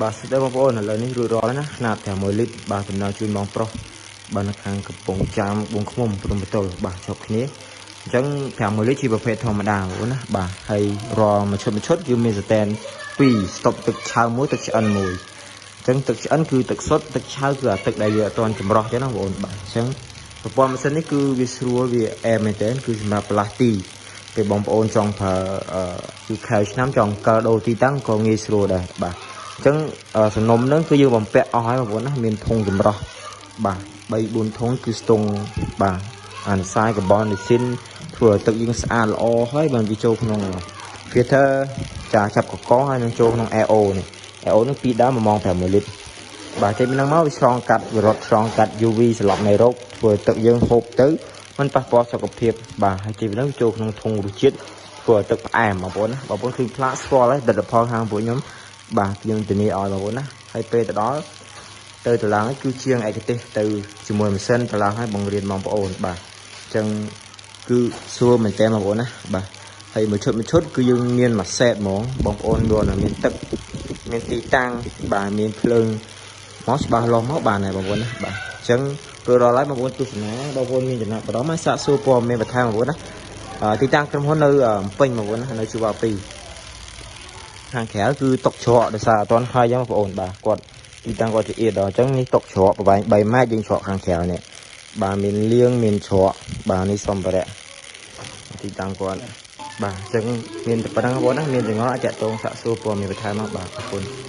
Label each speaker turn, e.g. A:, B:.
A: បាទសួស្តីបងប្អូនឥឡូវនេះរួចរាល់ហើយណាខ្នាត6លីត្របាទតំណងជូនបងប្រុសបាទនៅខាងកំពង់ចាមបួងឃ្មុំព្រំបទលបាទជប់គ្នាអញ្ចឹង6លីត្រជាប្រភេទធម្មតាបងប្អូនណាបាទហើយរាល់មួយឈុតមួយឈុតគឺមានស្តែន2ស្តុបទឹកឆៅមួយទឹកឆ្អិនមួយអញ្ចឹងទឹកឆ្អិនគឺទឹកសុទ្ធទឹកឆៅគឺអាទឹកដែលយើងអត់ទាន់ចម្រោះចឹងណាបងប្អូនបាទអញ្ចឹងប្រព័ន្ធម៉ាស៊ីននេះគឺវាស្រួលវាអែមមែនទែនគឺសម្រាប់ផ្លាស់ទីពេលបងប្អូនចង់ប្រើគឺខែឆ្នាំចង់កើដូរទីតាំងក៏ងាយស្រួលដែរបាទអញ្ចឹងសំណុំហ្នឹងគឺយើងបំពាក់អស់ហើយបងប្អូនណាមានធុងចម្រោះបាទ3 4ធុងគឺស្ទង់បាទអានសាយកាបូនឌីស៊ីនធ្វើឲ្យទឹកយើងស្អាតល្អហើយបានវាចូលក្នុង filter ចាចាប់កកហើយនឹងចូលក្នុង AO នេះ AO នឹង2ដើម1ម៉ោង6លីត្របាទចេញពីហ្នឹងមកវាឆ្លងកាត់វារត់ឆ្លងកាត់ UV ស្លប់មេរោគធ្វើទឹកយើងហូបទៅមិនប៉ះពាល់សុខភាពបាទហើយចេញពីហ្នឹងចូលក្នុងធុងរសជាតិធ្វើឲ្យទឹកផ្អែមបងប្អូនណាបងប្អូនឃើញផ្លាកស្គាល់ហើយផលិតផលខាងពួកខ្ញុំបាទខ្ញុំធានាឲ្យបងប្អូនណាហើយពេលទៅដល់ទៅតឡើងគឺជាងឯកទេសទៅជាមួយម៉ាស៊ីនតឡើងឲ្យបង្រៀនបងប្អូនបាទអញ្ចឹងគឺស្រួលមែនតើបងប្អូនណាបាទហើយមួយឈុតមួយឈុតគឺយើងមានមួយសេតហ្មងបងប្អូនយល់ថាមានទឹកមានទីតាំងបាទមានភ្លើងមកច្បាស់លាស់មកបានហើយបងប្អូនណាបាទអញ្ចឹងព្រោះដល់ហើយបងប្អូនទស្សនាបងប្អូនមានចំណាប់អារម្មណ៍សាកសួរព័ត៌មានបន្ថែមបងប្អូនណាទីតាំងក្រុមហ៊ុននៅពេញបងប្អូនណានៅជួរ2ខាងក្រៅគឺតុកច្រកដោយសារអត់ទាន់ហើយចឹងបងប្អូនបាទគាត់ទីតាំងគាត់ជាអៀតដល់អញ្ចឹងនេះតុកច្រកប្រវែង3ម៉ែត្រយើងច្រកខាងក្រៅនេះបាទមានលៀងមានច្រកបាទនេះសម្ភារៈទីតាំងគាត់បាទអញ្ចឹងមានតែប៉ុណ្្នឹងបងប្អូនណាមានចង្អល់អាចតាក់ទងសាកសួរព័ត៌មានបន្ថែមមកបាទអរគុណ។